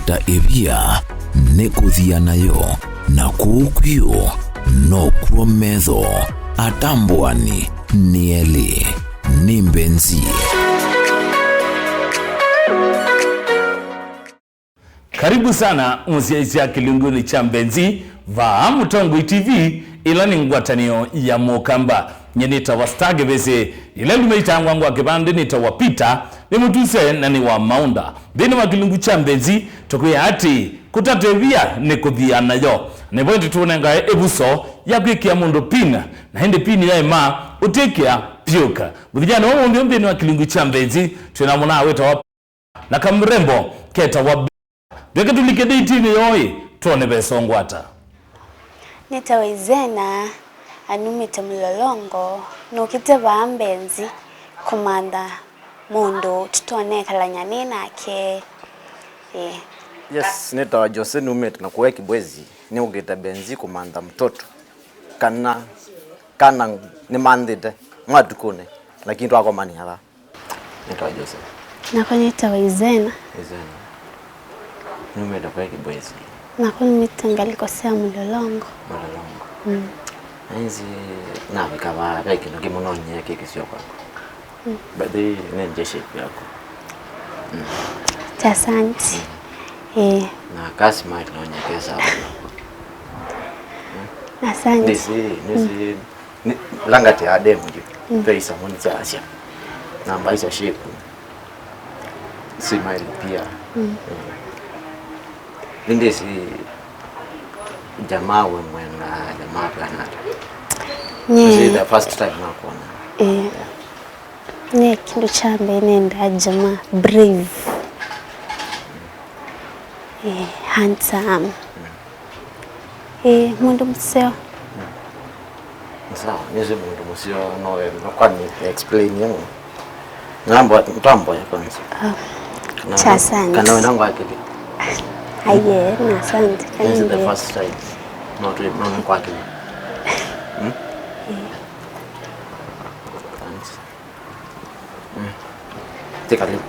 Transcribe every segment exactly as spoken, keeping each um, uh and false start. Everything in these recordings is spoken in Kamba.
Ta ĩvia nĩ kũthia nayo, na kũu kwĩũ nokw'o metho atambũani nĩ elĩ. Nĩ Mbenzi. Karibu sana mũsyaĩĩsya kĩlungunĩ kya Mbenzi vaa Mũtongoi T V, ĩla nĩ ngwatanĩo ya Mũkamba. Nye nĩtawa Star Kĩvĩsĩ, ĩla nduma itangwa ngwa kĩvandĩ nĩtawa Peter, nĩ mũtuse na nĩ wa maũnda. Nthĩnĩ wa kĩlungu kya Mbenzi, tũkwĩa atĩ kũtatĩvia nĩ kũthia nayo. Nĩvo ĩndĩ tũnengae ĩvuso ya kwĩkĩa mũndũ pin, na ĩndĩ pin yaema ũtĩkĩa pyũka. Mũthenyanĩ wa ũmũnthĩ nthĩnĩ wa kĩlungu kya Mbenzi, twĩna mũnaa wĩtawa na kamrembo ketawa Be-, ndweke tũlike ndĩitinĩ yoĩ, twone vesongwa ata. Nĩtawa Izena, na numĩte Mũlolongo, nũkĩte vaa Mbenzi kũmantha mũndũ tũtonekalany'a nĩ nake. Ĩĩ. Yes, nĩtawa Jose, numĩte na kũya Kibwezi, nĩũkĩte Mbenzi kũmantha mtoto. Kana, kana nĩmanthĩte mwatukũnĩ, lakini twakomanĩa vaa. Nĩtawa Joseph. Nakwa nĩtawa Izena. Izena. Numĩte kwa Kibwezi. Nakwa numĩte ngalĩko sya Mũlolongo. Mũlolongo. Mm. Nainzi navika vaa, ve kĩndũ kĩmwe nonyie kĩ kĩseo kwakwa. Mm. But nĩ nje shape yaku. Mm. Asante. Mm. Eh. Na ka smile nonyie kesa. Asante. Nĩsĩ, nĩsĩ. Mm. Nĩ, langatea demu yu. Mm. Ve isamuni sya Asia. Na mbaisya shape. Smile pia. Mm. Mm. Nĩndĩsĩ jamaa we mwena jamaa kana. Nye. This is the first time nakuona. Eh. Yeah. Nye kĩndũ kya mbee nendaa jamaa brave. Eh, handsome. Mm. Ĩĩ, mũndũ mũseo. Nĩ sawa, nĩsĩ mũndũ mũseo, no, no, kwani explain ĩno. Namba, tamboya kwanza. Ah, kana cha wena, asante. Kana wena ngwakili. Aiye, na asante. This is the first time. No, tu, no, no, ngwakili. Hmm? Ĩĩ. Thanks. Mm. Tĩka lĩu.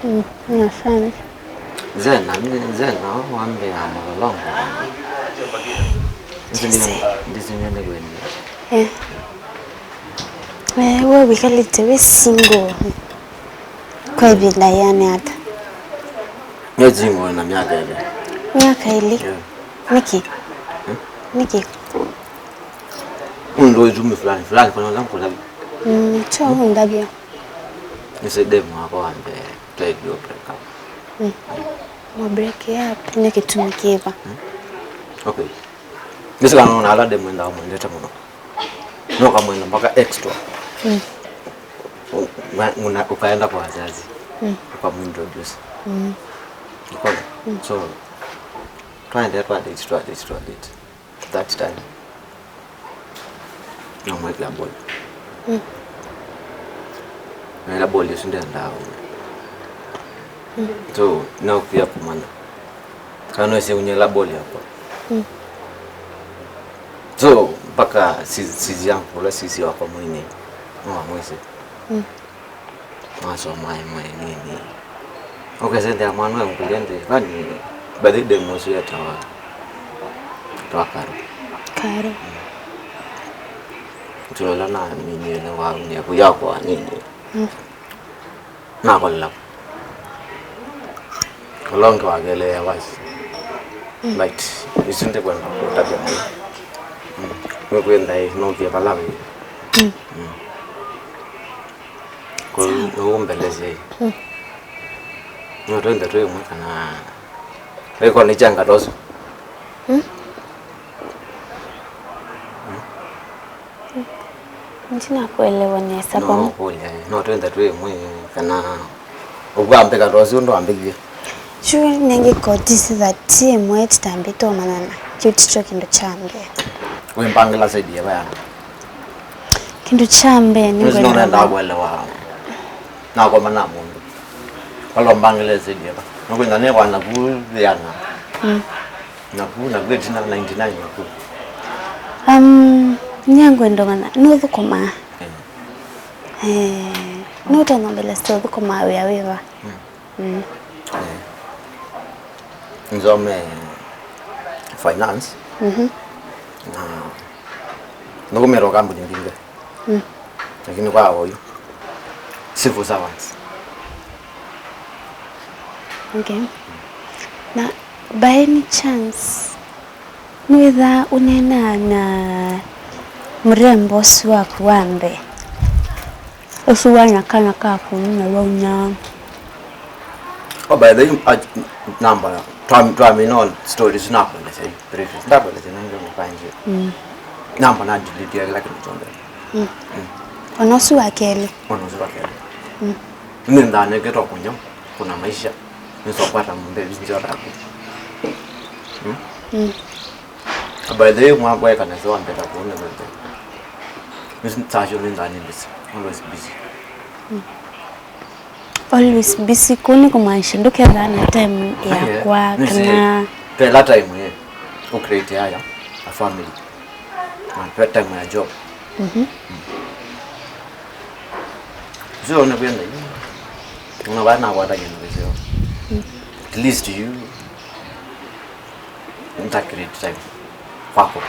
Mm, asante. Zena, ni Zena, wambĩa Mũlolongo. Ndisi nene kwenda. Eh. Eh, we wĩkalĩte wĩ single kwa ĩvinda yĩana ata? Nĩ single na myaka ĩlĩ. Myaka ĩlĩ? Yeah. Nĩkĩ? Hmm? Nĩkĩ? Ũndũ itumi fulani, fulani, kana ũla ngũlavya. Mm, cho ũndavya. Nĩsĩ demu wakwa wa mbee, twaĩlile break up. Mm. Mwa break up, nĩ kĩtumi kĩva? Mm. Okay. Nĩsĩ kana ona ala demu endaa mwendete mũno. No kamwenda mpaka extra. Mm. Una, una, ukaenda kwa wazazi. Mm. Ukamuintroduce. Mm. Ukaona? Mm. So, twaendea twa date, twa date, twa date. That time. Namwĩkĩa boli. Mm. Naĩla boli ĩsu ndendaa ũmwe. Mm. So, naũkĩa kũmanya. Kana no ĩsĩ ũnyela boli yakwa. Mm. So, mpaka si-, sisi yangu, ũla sisi wakwa mwini, no amwĩsĩ. Mm. Masomae mwe nini. Ũkesendea mwana ũngũlya nthĩ, vani, by the way, mũsĩ etawa, etawa Karo. Karo. Tuola na nini, ene wa, nyevu yakwa nini. Mm. Nakolela. Ũla ũngĩ wa kelĩ ya wasi. Mm. Right. Isu ndikwenda kũtavya mũno. Mm. Nĩkwĩtha ĩ, nũkie vala wĩ. Mm. Mm. Kũu nũũmbelesya ĩ. Mm. No twende twĩ ũmwe kana wĩko nĩ kyanga tosu. Mm. Mm. Ndinakuelewa nesa. No, kwa no kũlya, no twende twĩ ĩmwe kana ũkwambĩka tosu ũndũ wambĩkie. Yu nenge kotisi that ĩmwe tũtambĩte ũmanyana. Kĩu tikyo kĩndũ kya mbee. Wĩmbangĩla saidi ĩva yani? Kĩndũ kya mbee nĩ nĩsĩ no nendaa kũelewa. Nakoma na mũndũ. Walombangĩle saidi ĩva? Nũkwĩtha nĩ wa naku thĩana. Mm. Naku, naku ĩtina ninety nine naku. Um, nyangwenda ũmanya, nũthũkũmaa? Mm. Eh, nũtonya mbelesya ũthũkũmaa wĩa wĩva? Mm. Mm. Eh. Nzome finance. Mhm. Na nũkũmĩtwa kambuni mbingĩ. Mm. Lakini kwa oyu civil servants. Okay. Na by any chance, nĩwĩthaa ũneenaa na mũrembo ũsu waku wa mbee? Ũsu wa na kana kaku na waunyaa. Oh, by the way, I, namba, twa-, twamina all stories nakuelesya yu, previous. Ndakuelesya nĩ ndio mpangie. Mm. Namba na delete ya kila kitu chonthe. Mm. Mm. Ona ũsu wa kelĩ. Ona ũsu wa kelĩ. Mm. Nĩ ndaneketwa kunya, kuna maisha. Nĩsokwata mbevi nzio taku. Mm. Mm. By the way, mwa kweka na zwa mbeta kuona mbeta. Nĩ sasho nĩ ndani busy. Always busy. Mm. Always busy, kũu nĩ kũmaanisha ndũkethaa na time yakwa, yeah, kana ve la time, yeah, ũcreate ya, ya a family. Na ve time ya job. Mhm. Sio, nĩ kwenda hivi. Una bana kwata kĩndũ kĩseo. Mm. At least you nta create time kwako.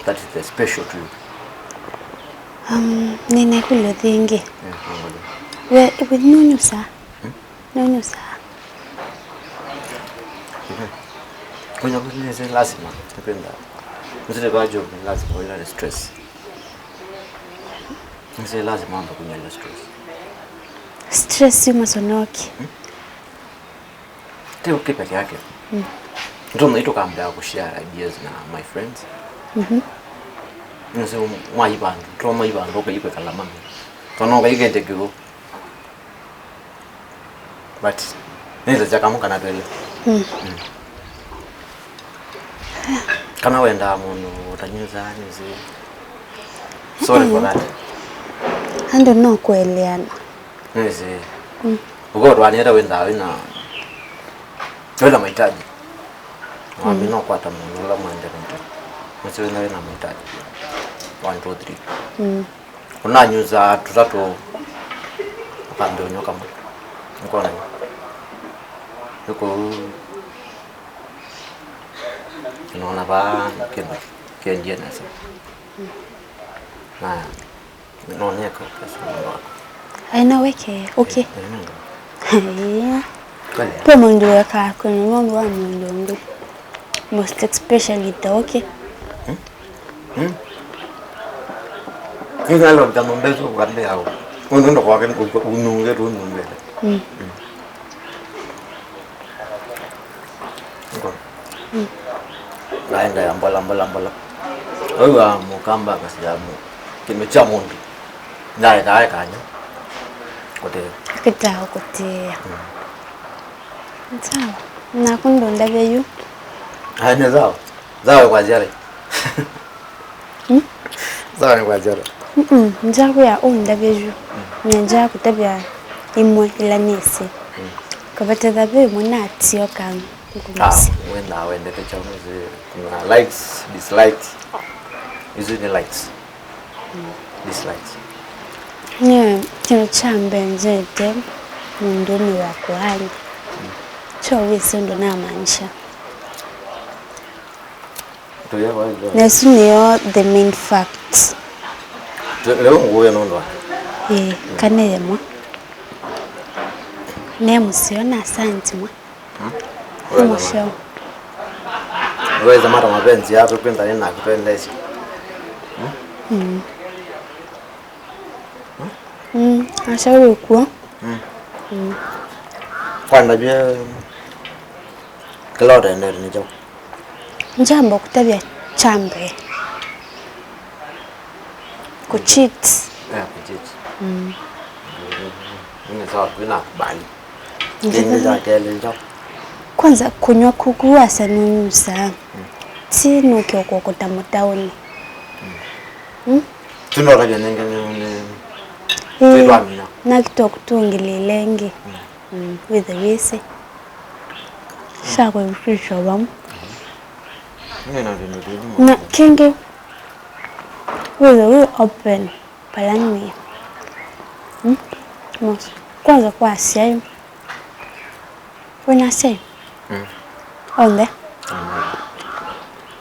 That is the special to you. Um, nĩna ĩkũlyo yĩngĩ. Yeah, ngoja. We, we nũnyusaa? Hmm? Nũnyusaa? Mhm. Kũnya kũnywa nĩ lazima, nĩkwenda. Mzee kwa job nĩ lazima, wĩna stress. Nĩ lazima wambe kũnywa stress. Stress yumasya na ũkĩ? Hmm? Ti ũkĩ peke yake. Mm. Nĩtũma itũkambĩa kũshare ideas na my friends. Mhm. Nĩsĩ mwaĩ vandũ, toma ĩ vandũ ũkaĩ kwĩkala mami. Kana ũkaĩ kĩndũ kĩu. But nĩsĩ kya kamwe kana twelĩ. Mm. Mm. Kana wendaa mũndũ ũtanyusaa, nĩsĩ. Sorry for that. Andũ no kũeleana. Nĩsĩ. Mm. Ũkotwanĩte wĩndaa wĩna, wĩna mahitaji. Wambi, mm, no kwata mũndũ ũla mwendete. Nĩsĩ wĩna, wĩna mahitaji. One, two, three. Mm. Ũnanyusaa tũtatũ, ũkambĩa ũnywa kamwe. Nĩkwona yu. Nĩ kũu. Nona vaa kĩndũ kĩendie nesa. Na no nĩeka ũkesa mũndũ waku. Aĩ na weke, okay. Ĩĩ, nĩnga. Ĩĩ. Kweli? Kwĩ mũndũ wekaa kwĩna nũndũ wa mũndũ ũngĩ. Most especially the okay. Hmm? Hmm? Nĩngalonda mũmbesa ũkambĩa ũũ. Ũndũ ndo kwake ununge tu nungele. Mm. Mm. Ngo. Mm. Naenda ya mbola, mbola, mbola. Oyu wa mũkamba akasya mu-, kĩndũ kya mũndũ. Ndaekae kanya. Kũtĩĩa. Akĩtaa kũtĩĩa. Mm. Sawa. Naku ndũndavye yu. Aya, nĩ sawa. Sawa kwa ziara. Hmm? Sawa nĩ kwa ziara. Mm-mm, njakwĩa ũndavye yu. Mm. Na njakũtavya imwe ila nĩsĩ. Mm. Kavatethya ve imwe natioka. Ah, wenda wendete kyaũ nĩsĩ, kuna likes, dislikes. Isu nĩ likes. Dislikes. Nyie kĩndũ kya mbee nzĩte mũndũũme wa kũaany'a. Kyo wĩsĩ ũndũ namaanisha. Tũya kwa hivyo. Na ĩsu nĩyo the main fact. Leo nguye nũndũ wa. Ĩĩ, kana yemwe. Ne mũseo na asanti mwa. Hmm? Nĩ mũseo. Weza mata mapenzi yako kwenda nini nakupendeza. Hmm? Mm. Mm, ashauri kuo. Mm. Mm. Kwanza pia kila utaendele ni chao. Njamba kutavya chambe. Kucheat. Yeah, kucheat. Mm. Mimi sawa, mimi nakubali. Ndio. Kĩngĩ kya kelĩ njo. Kwanza, kũnyw'a kũu asa nũnyusaa. Mm. Ti nũke ũkũkũta mũtaũni. Mm. Mm? Tũnotavya nenge nĩ, nĩ, ĩĩ, twĩtwamina. Nakitwa kũtũngĩlĩĩla ĩngĩ. Mm. Mm, wĩthe wĩsĩ. Sha kwĩvĩtw'a vamwe. Mm. Nĩ na vindu vingi. Na kĩngĩ, wĩthe wĩ open. Vala nĩ, mm, mos-, kwanza kwa asyai. Wĩna asyai? Mm. Onthe? Onthe.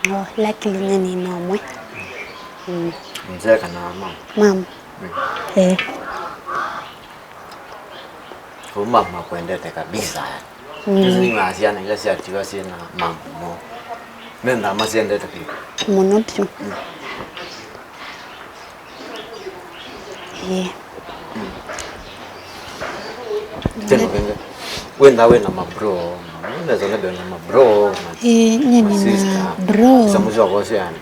No, luckily nyie nĩ na ũmwe. Mm. Mzee kana mama? Mama. Mm. Eh. Kũu mama makwendete kabisa. Mm. Isu nĩ syana ila syatiwa syĩ na mama mũno. Mendaa masyendete vyũ. Mũno vyũ. Mm. Ĩĩ. Mm. Tena venge. Wenda wĩ na mabro. Unaweza nebe na mabro. Ĩĩ, nyie nĩ na bro. Samu sya kwa syana.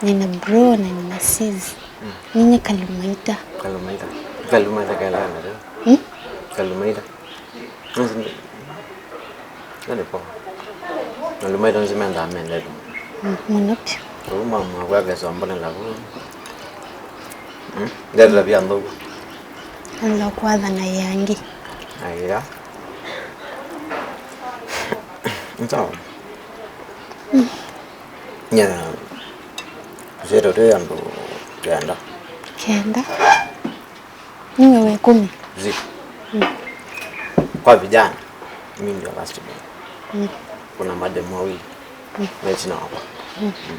Nĩ na bro na nĩ na sis. Mm. Nĩ na Kalumaita. Kalumaita. Kalumaita kaelana. Hmm? Kalumaita. Nĩsĩ nĩ, nĩ poa. Kalumaita nĩsĩ mendaa mendete. Mm, mũno vyũ. Ũu mama wakwa akesombolela vu. Mm? Ndetera pia ndugu. Ndio kwathana yangi. Aya. Nĩ sawa. Mm. Yeah. Sieto tu andũ kenda. Kenda. Niwe wa ikũmi? Zi. Mm. Kwa vijana, mimi ndio last born. Mm. Kuna mademu wawili. Mm. Na itina wakwa. Mm. Mm.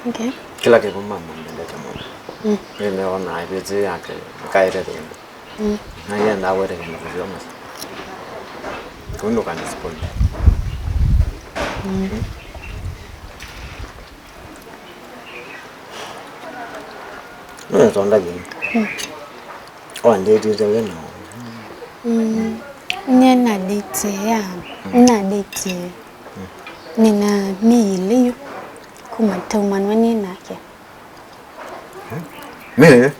Okay. Kĩla kĩvũ mama ndendete mũno. Mm. Nĩneona ĩvĩtĩ yake, ĩkaĩte thĩna. Mm. Na yenda awete kĩndũ kĩseo mũsyĩ. Kũu ndũkandisappoint. Mm. Mm. Nĩwetonda kĩĩ? Mm. Wandĩtĩte wĩ na ũ? Mm. Nyie nadĩtie ya, mm, nadĩtie. Mm. Nĩ na mĩĩ ĩlĩ yu kuma taumanwa nĩ nake. Mimi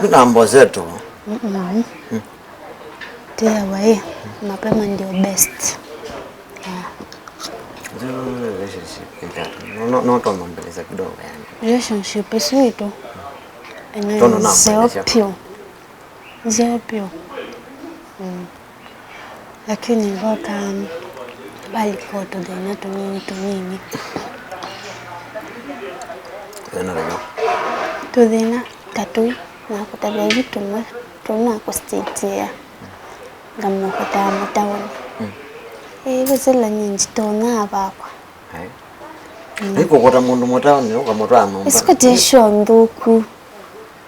na mbozeto. Mm-mm. Mm. Tĩawa ĩ, mapema ndio best. Yeah. Ndio relationship ila. No, no, no, tono mbeleza kidogo yani. Relationship ĩsu itũ. Ĩna nzeo vyũ. Nzeo vyũ. Mm. Lakini voka valiko tũthĩna tũnini tũnini. Thĩna thĩna. Tũthĩna ta tũu nakũtavya yu tũmwe tũu nakũstatia ngamũkũtaa mũtaũni. Mm. Ĩĩ, vĩsĩla nyie nditonya vakwa. Ai. Mm. Ai kũkũta mũndũ mũtaũni ũkamũtwaa nyũmba. Ĩsu kũtĩ show nthũku.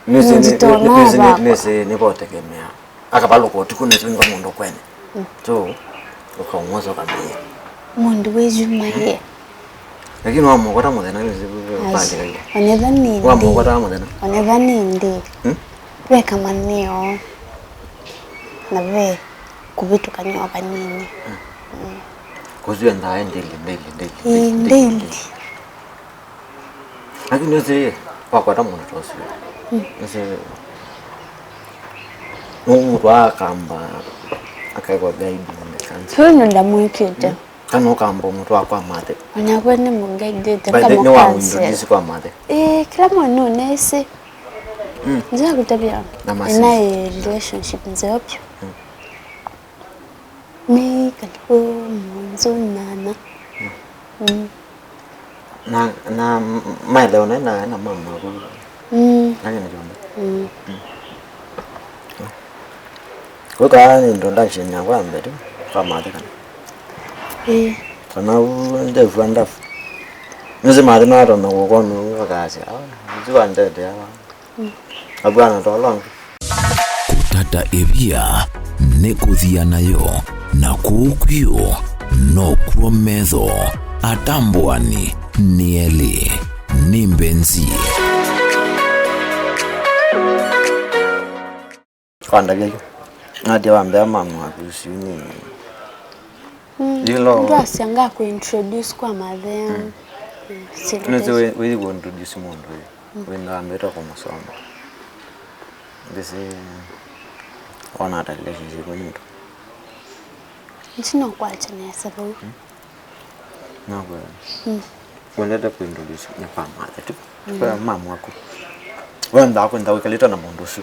Nĩsĩ, nĩsĩ, nĩsĩ nĩvotegemea. Akavalũka ũtukũ nĩsĩ nĩva mũndũ kwene. Mm. So, ũkaũmwosa ũkamĩĩa. Mũndũ wĩyumaie. Lakini wamũkota mũthenya nĩsĩ. Ai, vandĩkaia. Onetha nĩ nthĩ. Wamũkota mũthenya. Onetha nĩ nthĩ. Hmm? Ve kamanyĩo. Na ve kũvĩtũkany'a o vanini. Mm. Mm. Kũsue ndaĩ ndĩli, ndĩli, ndĩli, ĩĩ, ndĩli, ndĩli. Lakini ũsĩ, wakwata mũndũ ta ũsu. Mm. Ũsĩ, nũmũtwaa akamba, akaĩkwa guide na the council. Ũyũ nĩ ndamwĩkĩte. Mm. Kana ũkamba ũmũtwaa kwa mathe. Onakwa nĩ mũngaidĩte. By the way, nĩ wa mũintroduce kwa mathe. Ĩĩ, kĩla mwana ũnĩsĩ. Mm. Nzĩa kũtavya. Na masisi. Ĩnaĩ relationship nzeo vyũ. Mm. Mĩĩ karibu mũonza nyanya. Mm. Mm. Na, na m-, maelewano na, na mama waku. Mm. Nake na kĩonda. Mm. Mm. Kwĩka introduction yakwa ya mbee tu, kwa mathe kana. Ĩĩ. Kana u ndevua ndafu. Nĩsĩ mathe no atonya kũkona akasya, "Ah, nĩsĩ wa ndete awa." Abwana tolonge. Kũtata ĩvia nĩ kũthia nayo, na kũu kwio nokw'o metho atambũani nĩ elĩ. Nĩ mbenzi. Kwa ndavya yu. Natia wa mbea mamu waku usiu nini? Mm, yilo. Ndwasya ngakũintroduce kwa mathe. Mm. Mm, syĩndũ ta isu. Nĩsĩ wĩ, wĩthi kũintroduce mũndũ ũyũ. Mm. Wĩna wambĩte kũmũsoma. Ndĩsĩ wona ata relationship yitũ. Nĩsĩ no kwakya nesa vau. Mm. Nakwĩra. Mm. Wendete kũintroduce na kwa mathe tu. Mm. Kwa mamu waku. Wendaa kwenda wĩkalĩte na mũndũ ũsu.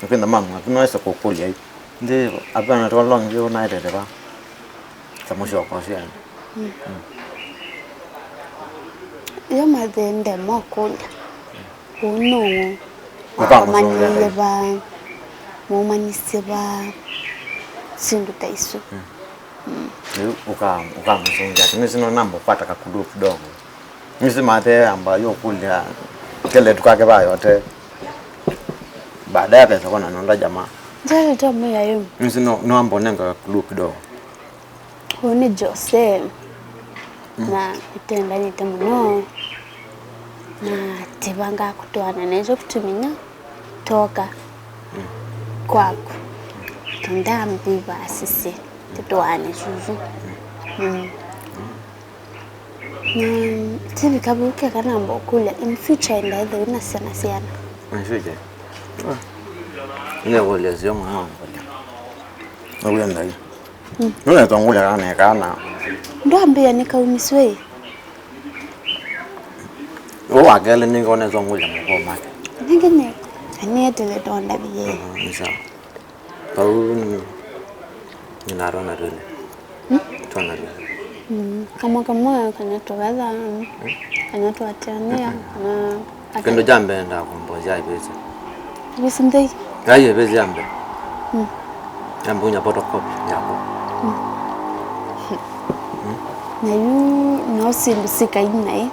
Ũkenda mamu waku no ese kũkũlya yu. Ndi abana tolonge ũnaetete va. Kamũsyo kwa syana. Mm. Mm. Yo mathe ndemokũlya. Ũũ nũũ? Mũkamũsũngĩa. Akamanyĩie va? Maumanisye va? Syĩndũ ta isu. Mm. Rĩu ũka-, ũkamũsũngĩa atĩ, nĩsĩ no namba ũkwata kakulu kidogo. Nĩsĩ mate amba yũkũlya keletu kake vayote. Baada ya pesa kona nonda jamaa. Njale to mwe ya yum. Nĩsĩ no, no amba ũnenga kakulu kidogo. Ũũ nĩ Jose. Na nĩtwendanĩte mũno. Na tĩvangaa kũtwaana na ĩkyo kĩtumi na toka kwaku. Tũndambiva sisi tũtwaane susu. Mm. Na tivika vau keka namba ũkũlya, in future endaĩthe wĩna syana syana? In future? Ah. Nĩkũlya sio mũno ngũlya. Nĩwĩenda ĩ? Mm. Nũnetongũlya kana kana. Ndwambĩa nĩkaumisw'e ĩ? Ũũ wa kelĩ nĩngonetongũlya mũkũũ make. Nĩngĩ nĩ, anietele tondavie. Mm, nĩ sawa. Vau nĩ, nĩnatona twĩlĩ. Mm? Tona twĩlĩ. Mm. Kamwe kamwe kana tũvetha, kana twatanĩa, kana Kĩndũ kya mbee ndakomboa sya ivĩsĩ. Ivĩsĩ nthei? Ai, ivĩsĩ ya mbee. Mm. Ya mbee unya photocopy yakwa. Mm. Na yu no syĩndũ syĩkai naĩ,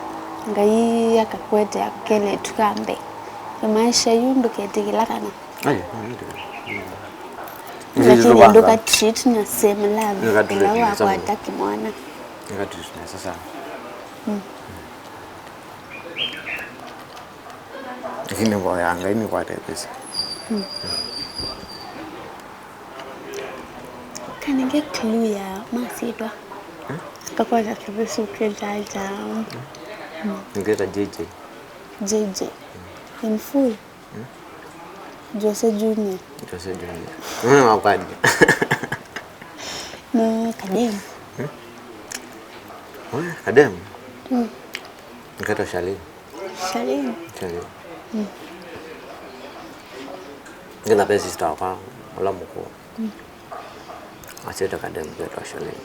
Ngai akakwete akeletu ka mbee. Ĩmaisha yu ndũketĩkĩla kana. Ai, no, ndio. Lakini ndũka treat na same love. Ndũka treat na same. Ĩla wakwata kĩmwana. Ndũka treat na sasa. Mm. Lakini mboya ya Ngai nĩkwatethesya. Mm. Kanenge clue ya masyĩtwa. Eh? Kakwata kĩvĩsũ kĩ Jaja. Mm. Nĩngĩta J J. J J. In full. Mm. Jose Junior. Jose Junior. Mm, wakwani. No, kadem. Mm? Oe, kadem. Mm. Nĩketwa Charlene. Charlene. Charlene. Mm. Ngĩna ve sister wakwa, ũla mũkũũ. Mm. Asyĩtwa kadem ketwa Charlene.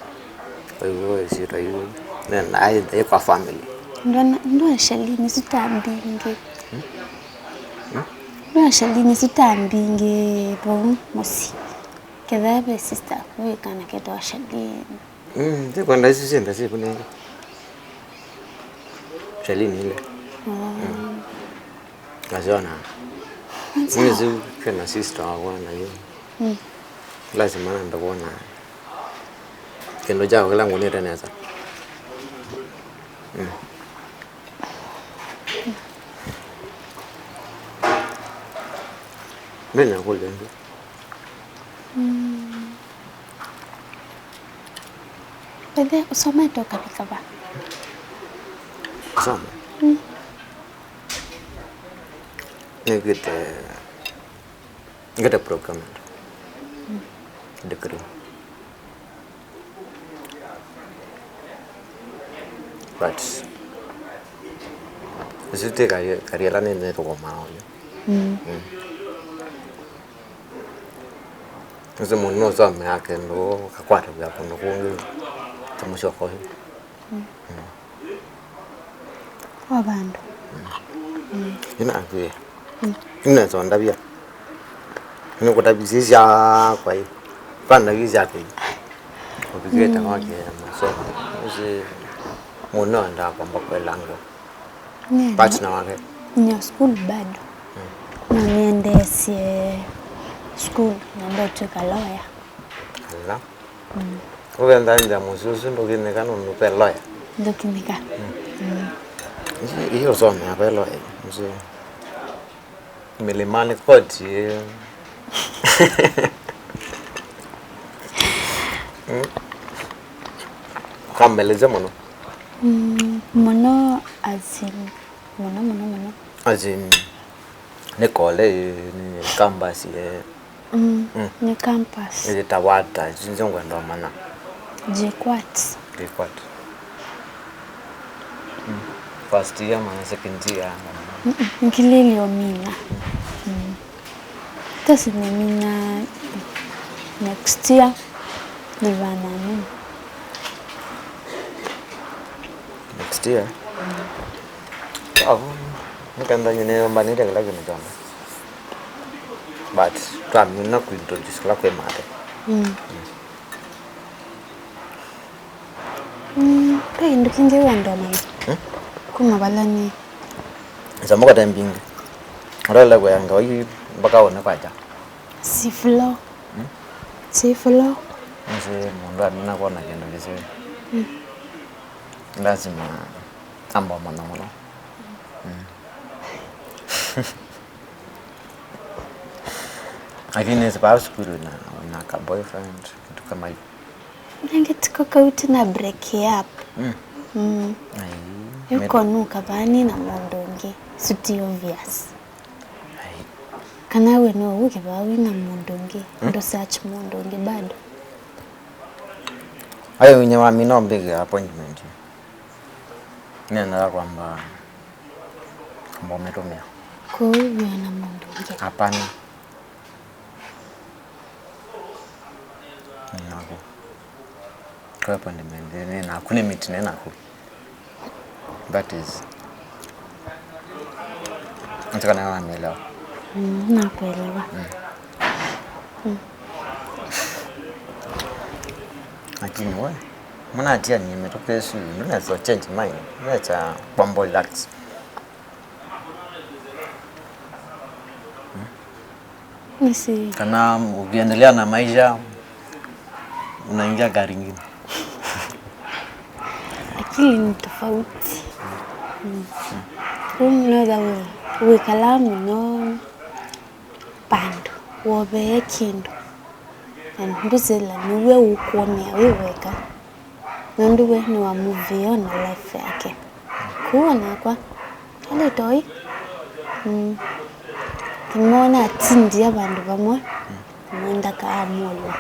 Kwa hivyo, ĩsyĩtwa yu, nena, ai, ĩ kwa family. Ndona, ndona Charlene isu ta mbingĩ. Hmm? Hmm? Ndona Charlene isu ta mbingĩ vau mũsyĩ. Ketha ve sister, wĩ kana ketwa Charlene. Mm, ndikwenda isu syenda sikunenge. Charlene ile. Oh. Mm. Nasiona. Nĩsĩ kwĩna sister wakwa na yu. Mm. Lazima nende kwona kĩndũ kyakwa kĩla ngũnĩte nesa. Mm. Ndĩna kũlya ĩngĩ. Mm. Bethe, ũsomete ũkavika va? Kusoma? Mm. Nĩkĩte, nĩkĩte procurement. Mm. Degree. But ũsu ti career, career ĩla nĩnĩthũkũmaa oyu. Mm. Mm. Nĩsĩ mũndũ nũsomea kĩndũ, ũkakwata wĩa kũndũ kũngĩ, ta mũsyoka ũyũ. Mm. Mm. Wa vandũ. Mm. Mm. Ĩna kwĩa. Mm. Ĩna sondavya. Nĩkũtavisye syakwa ĩ. Kwa ndavya syakwa ĩ. Ũvikĩte, mm, kwake masomo. Nĩsĩ mũndũ nĩwendaa kwamba kwĩlanga. Nĩ partner wake. Nĩ school bado. Mm. No nĩendeesye school na ndotw'ĩka lawyer. Ala. Mm. Ũvenda nza mũsyĩ ũsu ndũkĩnĩka nũndũ ve lawyer. Ndũkĩnĩka. Mm. Mm. Ii, ii ũsomea ve lawyer. Mũsyĩ. Milimani koti. Mm. Kameleja mũno. Mm, mũno as in, mũno, mũno, mũno. As in, nĩ kole, nĩ campus, eh. Mm, mm, nĩ campus. Ĩyĩtawa ata? Nĩngwenda ũmanya. J quat. J quat. Mm. First year, mana second year, mana. Mm-mm, ngilĩlye ũmina. Mm. Tasi nĩmina next year, nĩvana nini. Next year? Mm. Sawa, nĩkenda nyie nĩmbanĩte kĩla kĩndũ kyonthe. But twamina kũintroduce kĩla kwĩ mate. Mm. Mm. Mm, ve kĩndũ kĩngĩ wenda ũmanya? Hmm? Kuma vala nĩ. Nzamũka te mbingĩ. Ũrelekwa ya ngawa ii mpaka one kwakya. Siflo. Hmm? Siflo. Nĩsĩ mũndũ amina kwona kĩndũ kĩseo. Mm. Lazima amba ũmanya mũno. Mm. Lakini nĩsĩ vaa sukulu na, na ka boyfriend, kitu kama hivyo. Nange tuko kauti na break up. Mm. Mm. Ai, yuko nuka vani na mũndũ ũngĩ. Suti obvious. Ai. Kana we no uke vaa wĩ na mũndũ ũngĩ. Mm. Ndo search mũndũ ũngĩ bado. Ayo, nye wamina ũmbĩkĩe appointment. Nĩendaa kwamba, kwamba ũmĩtũmĩa. Kũu wĩona mũndũ ũngĩ? Hapana. Nĩ naku. Kwa appointment, nĩ naku, nĩ meet nĩ naku. That is. Nataka nawe wanielewa. Mm, nakuelewa. Mm. Mm. Lakini we, mwana atia ni metoka Yesu, unaweza change mind, unaweza kwamba relax. Nĩsĩ. Kana ukiendelea na maisha, unaingia gari ingine. Akili ni tofauti. Mm. Kũu mũno tha wĩ, wĩkalaa mũno vandũ, wovee kĩndũ. Na ndũsĩla nĩw'e ũkwonea wĩ weka. Nũndũ we nĩwamũvĩe ona life yake. Kũu onakwa, alĩ toi. Mm. Kĩmwona atindie vandũ vamwe, mwendakaa mũlwa.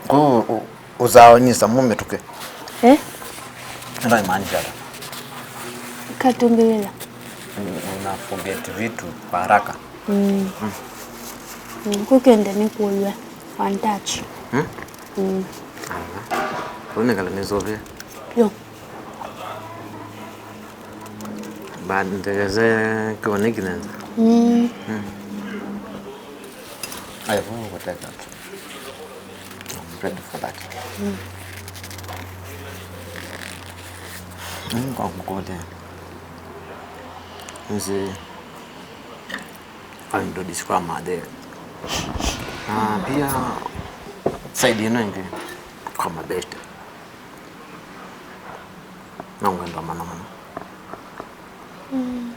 Kũu ũ-, ũzaonisa mũmĩtũke. Eh? Ĩno imaanisha ata? Katũngĩlĩla. Una forget vitu kwa haraka. Mm. Mm. Mm, kũkenda nĩ kũlwa. One touch. Hmm? Mm. Aha. Ũnekala nĩsovea. Yo. Bandegeze kone kinenza. Mm. Mm. Aya, vaa kuteka. I'm ready for that. Mm. Mm, kwa mkote. Nzi. Andũ diskwama the. Na pia side ĩno ĩngĩ kwa mabeste. Na ngwenda mana mũno. Mm.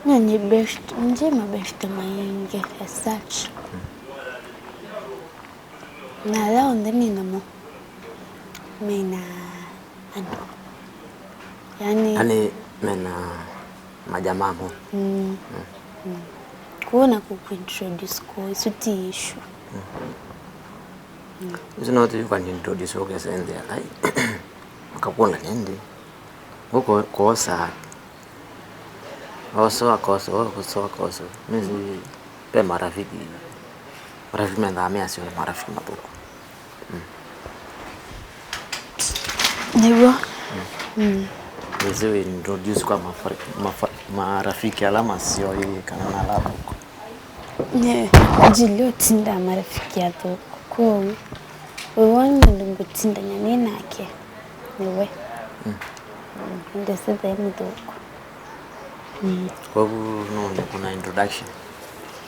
Na nĩ best, nje mabeste maingĩ as such. Mm. Na ala onthe nĩ namo mena andũ. Yani, yani mena majamaa mo. Mm. Mm. Mm. Kuona kukuintroduce kwa isu ti issue. Mm. Mm. Isu no tu you can introduce ukesenzea. Ai. Akakula nende. Uko kosa. Oso akoso, oso akoso. Nĩsĩ ve marafiki. Marafiki mendaa measyo nĩ marafiki mathũku. Mm. Nĩw'o. Mm. Mm. Nĩsĩ wĩ introduce kwa mafa-, mafa-, marafiki ala maseo ĩ kana na ala athũku. Nye, njili ũtindaa marafiki athũku. Kwoou, wĩwona mũndũ ngũtindany'a nĩ nake, nĩwe. Mm. Mm, ndesĩ ve mũthũku. Mm. Kwoou no nĩkũna introduction.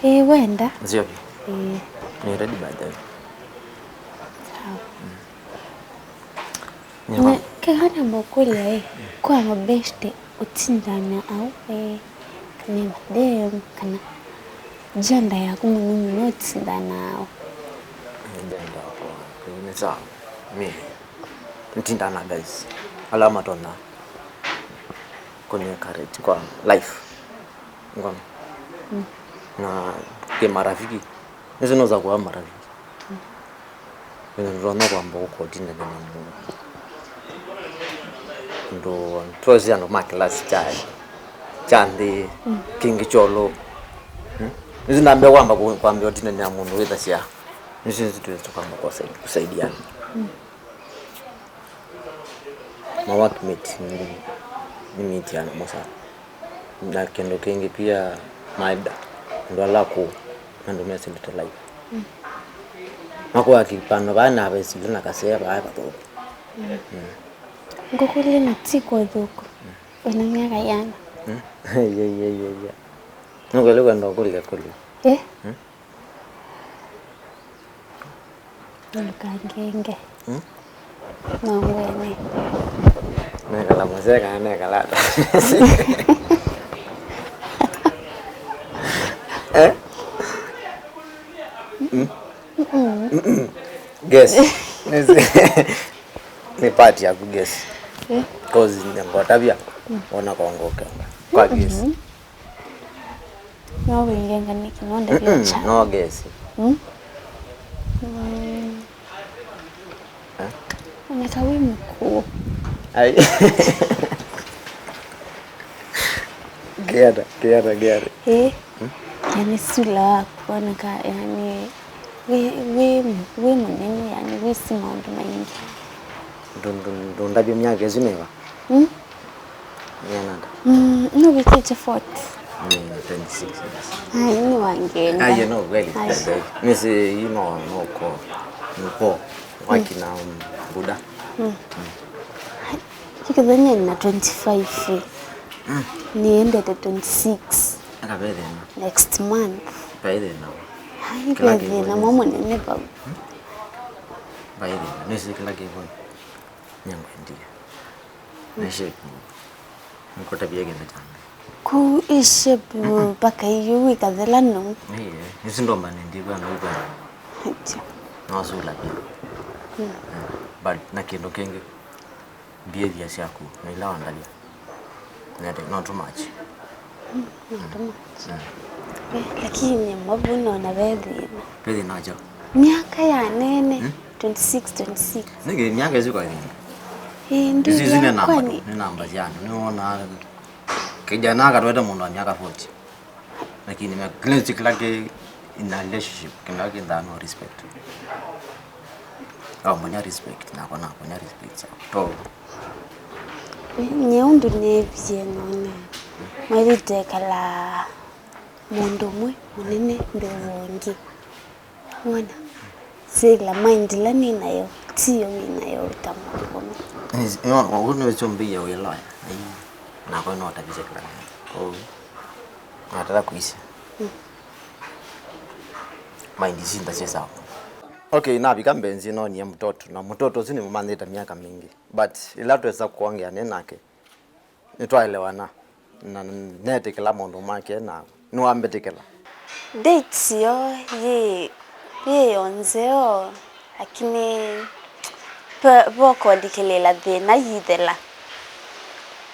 Ĩĩ, wenda? Nzioke. Ĩĩ. Nĩ ready by then. Sawa. Mm. Nĩ kĩla namba ũkũlya ĩ, kwa mabeshte ũtindaa na aũ, ĩ, kana madem, kana agenda yaku mũno mũno ũtindaa na aũ? Agenda yakwa, ĩ, nĩ sawa. Mi, nĩtindaa na guys. Ala matonya kũni encourage kwa life. Ngona. Mm. Na kĩ marafiki. Nĩsĩ nosa kuwa marafiki. Mm. Nĩtonya kwamba ũkotindana na mũndũ. Ndũ, twosi andũ ma kĩlasi kya, kya nthĩ, mm, kĩngĩ kyolo. Mm? Nĩsĩ ndambĩa kwamba kũ-, kwambĩa ũtindana na mũndũ wĩthasya. Nĩsĩ nĩsĩ tuweza kwamba kũsai-, kusaidiana. Mm. Ma workmate nĩ, nĩ meet ya namo sana. Na kĩndũ kĩngĩ pia, maeda, andũ ala akũũ, andũ mesĩlĩte life. Mm. Makũa kĩpano vaa na vesile na kasea vaa vathũku. Mm. Ngũkũlye na ti kwa ũthũku. Wĩna myaka yĩana? Mm. Ye, ye, ye, ye. Nũkwĩlĩ kwenda ũkũlya kũlya. Eh? Mm. Ndũkangenge. Mm. No ngwene. Nekala mũsee kana nekala ata? Eh? Mm. Mm-mm. Mm-mm. Guess. Nĩ part yaku guess. Eh? 'Cause ngotavya, mm, ona kongo ũkenga. Kwa guess. Mm-mm. No wĩngenga nĩkĩ? No ndavya. Mm-mm, kya. No guess. Mm? Mm. Eh? Oneka wĩ mũkũũ. Ai. Kĩata, kĩata, kĩata. Eh? Mm? Yani sula waku, oneka, yani, wĩ, wĩ, wĩ mũnene, yani, wĩsĩ maũndũ maingĩ. Ndũ-, ndũ-, ndũndavya myaka ĩsu nĩva? Mm? Nĩananda. Mm, nũvikĩte forty. Mm, twenty-six years. Ai, nĩ wangenga. Ai, no, kweli. Ai. Nĩsĩ, you know, no ko. Nko. Wakina, mm, Buda. Mm. Mm. Kĩkĩthania na twenty-five. Mm. Nĩendete twenty-six. Aka ve thĩna. Next month. Ve thĩna. Ai, kĩla ve thĩna kĩkwendete. Mũnene vau. Mm. Ve thĩna. Nĩsĩ kĩla kĩkwendete. Nĩngwendie. Nĩ shape. Nĩkũtavya kĩndũ kya mbee. Kũu ĩ shape mpaka ĩyũ wĩkathela nũu. Ĩĩ, ĩsu ndomba nĩndĩkwenda ũkwenda. Acha. No sula pia. Mm. Mm. But na kĩndũ kĩngĩ, behavior syaku na ila wandavya. Nete, no too much. Mm, no too much. Mm. Eh, lakini mwavu nona ve thĩna. Ve thĩna acha. Myaka ya nene. Mm? Twenty-six, twenty-six. Nĩkĩ myaka ĩsu kwa thĩna? Ĩĩ, ndu. Ici, ici nĩ namba kwani? Tu, nĩ namba cia andũ. Nĩwona kijana akatwete mũndũ wa myaka forty. Lakini me, kĩla kĩla kĩ in a relationship, kĩla kĩthaa no respect. Au manya respect, nakwa nakwa nya respect. To. Nye ũndũ nĩvie nona. Mailite kala mũndũ ũmwe mũnene mbee wa ũngĩ. Wona? Sila mind ĩla nĩ nayo, tiyo wĩ nayo ta mũndũ mũna. Yes, no, ũu nĩ ũsumbĩie wĩ lawyer. Ai, nakwa no tavisye kĩla nĩ. Kwoou, nataka kuisha. Mm. Mind isu nda syĩ sawa. Okay, navika mbenzi nonie mũtoto, na mũtoto ũsu nĩmũmanyĩte myaka mingĩ. But ĩla twesa kwongea nĩ nake, nĩtwaelewana, na netĩkĩla maũndũ make, na nĩwambĩtĩkĩla. Date yo yĩ, yĩ yo nzeo, lakini pe-, vokolikĩlĩla thĩna yithela.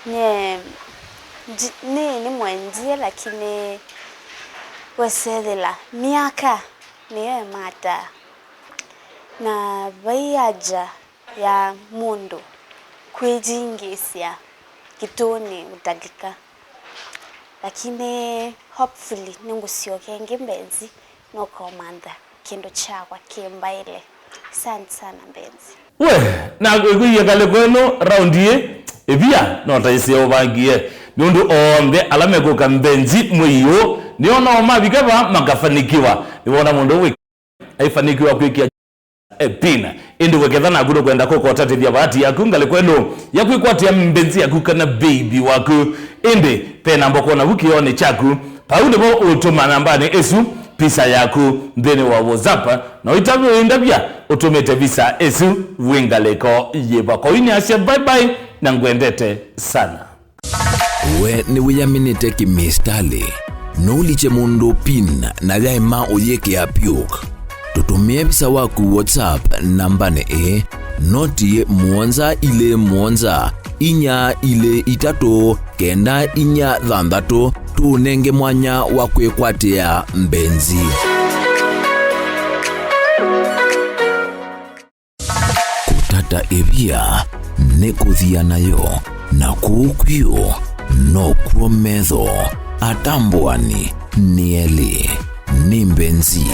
Nye, nji-, nĩ, nĩmwendie, lakini wesethĩla myaka nĩyo ĩmataa. Na vai aja ya mũndũ kwĩyingĩĩsya kĩtũũnĩ ũtalika. Lakini hopefully nĩngũsyoka ĩngĩ mbenzi, nũkomantha kĩndũ kyakwa kĩ mbaĩle. Asante sana mbenzi. We, nakwĩkwĩie ngalĩko ĩno, raundi ĩĩ, ĩvia no ta ĩseo ũvangie, nũndũ onthe ala mekũka mbenzi mwei ũũ, nĩo nao mavika vaa makafanikiwa. Nĩwona mũndũ wĩ aifanikiwa kwĩkĩa epina. Ĩndĩ we ketha naku nũkwenda kũkotatĩthya vaati yaku ngalĩko ĩno ya kwĩkwatĩa mbenzi yaku kana baby waku, ĩndĩ ve namba ũkwona vu kĩoonĩ kyaku, vau nĩvo ũtũma nambanĩ ĩsu pisa yaku nthĩnĩ wa WhatsApp, na ũitavĩndavya ũtũmĩte visa ĩsu wĩ ngalĩko yĩva. Kwa yu nĩasya bye bye na ngwendete sana. We nĩwĩyaminĩte kĩmĩsitalĩ? No ũlikye mũndũ pin na yaema ũyĩkĩa PUK? Tũtũmĩe visa waku WhatsApp nambanĩ ĩĩ, noti mũonza ilĩ mũonza inya ilĩ itatũ kenda inya thanthatũ, tũũnenge mwanya wa kwĩkwatĩa mbenzi. Kũtata ĩvia nĩ kũthia nayo, na kũu kwĩũ nokw'o metho atambũani nĩ elĩ. Nĩ mbenzi.